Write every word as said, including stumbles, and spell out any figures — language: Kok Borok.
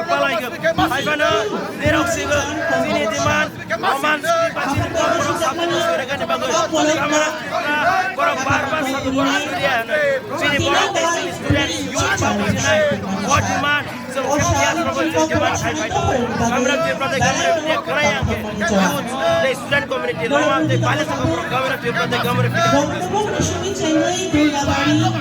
Palai khe, hai phano, nirok sigo, chini demand, Roman script ba chini borok sabjak ni sori kani bagwi, Roman script borok bar bar sabjak borok sori ya hwnwi. Chini borok tei chini student, youth ba buji nai, o demand, chwng khe phiya srogo chini demand khai phai tongo. Gamra Tripura tei Gamra India kwrwi ang khe, youth tei student community, Roman tei Bailesa borok Gamra Tripura tei Gamra India.